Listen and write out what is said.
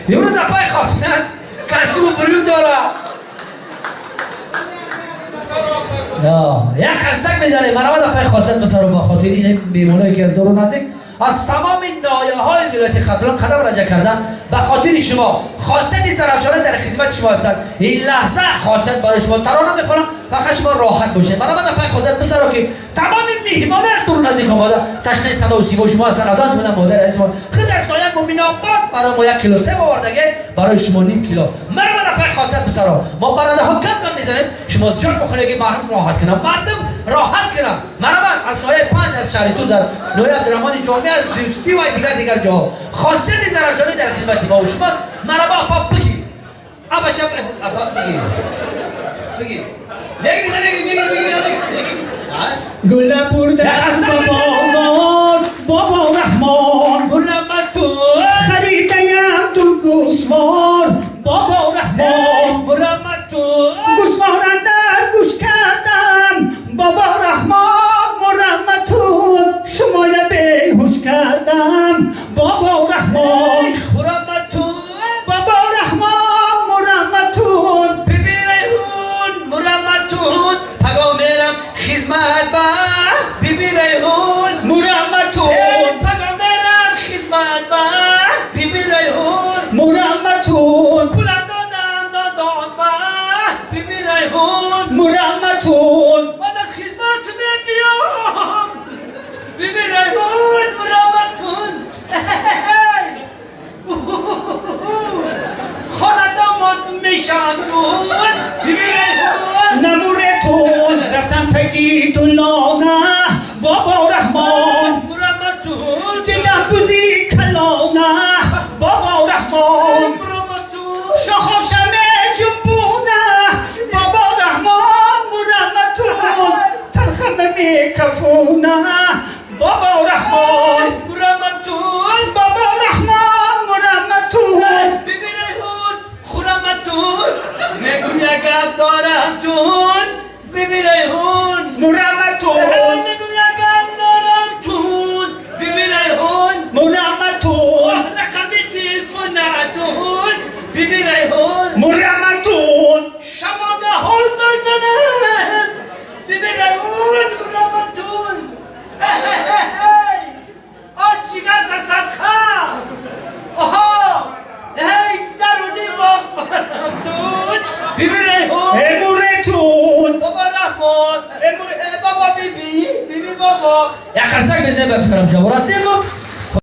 Имрӯз апай Хосият костюму брюк дора. Як қарсак мезанем. Марҳамат, апай Хосият писаро ба хотири ин меҳмоное ки аз дуру наздик аз тамоми ноҳияҳои вилояти Хатлон қадам раҷа кардан ба хотири шумо Хосияти Зарафшонӣ дар хизмати шумо ҳастанд. Ин лаҳза Хосият барои шумо тарона мехонам, фақат шумо роҳат бошед. Марҳамат, апай Хосият писаро ки тамоми меҳмоно аз дуру наздик омода ташнаи садову симои шумо ҳастанд. Аз он ҷумла модари азизи мо худ аз ноҳияи Муминобод барои мо 1 кило себ овардаге, барои шумо ним кило. Марҳамат, апай Хосият писаро, мо барандаҳо кам кам мезанем, шумо зиёд бихонед ки мардум роҳат кунанд, мардум роҳат кунанд. Марҳамат, аз ноҳияи Панҷ, аз шаҳри Тӯз, аз ноҳияи Абдурахмони Ҷомӣ, аз Ҷустӣ ва дигар дигар ҷоҳо Хосияти Зарафшонӣ дар хизмати мо шумо. Марҳаба, апа, бигир, апа, чап, апа, бигир, бигир, бигир, бигир, бигир, бигир, бигир. Гула бурда ба бозор, Бобо Раҳмон. Мураматун. Харидаям ду гӯшвор, Бобо Раҳмон. Мураматун. Гӯшворанда гӯш кардам, Бобо Раҳмон. Мураматун, шумоя беҳуш кардам, Бобо Раҳмон. Хураматун. Бобо Раҳмон, мураматун. Биби Райҳун, мураматун, паго мерам хизмат ба биби Райҳун. Мураматун. Паго мерам хизмат ба биби Райҳун. Мураматун. Пулам додам додон ба биби Райҳун. Мураматун. Баъд аз хизмат мебиём, биби Райҳун, мураматун. Хона домод мешавандун, биби Райҳун. Намуретун, рафтам таги дулона, Бобо Раҳмон. Мураматун. Дидам бузи калона, Бобо Раҳмон. Мураматун. Шохоша меҷунбуна, Бобо Раҳмон. Мураматун, талхама мекафуна, Бобо Раҳмон. Мураматун. Бобо Раҳмон, мураматун. Биби Райҳун, хураматун, мегум як гап дорамтун, биби Райҳун. Мураматун. Мегум як гап дорамтун, биби Райҳун. Мураматун. Рақами телефонатун, биби Райҳун. Мураматун. Шабонаҳо занг занам, биби Райҳун, мураматун. Оч ҷигарта садқа, оҳо, эй, даруни боғ барамтун, биби Райҳун. Эмуретун. Бобо Раҳмон. Эмуре. Бобо, биби, биби, бобо, як қарсак безем ба писарам Ҷаббор Асимов.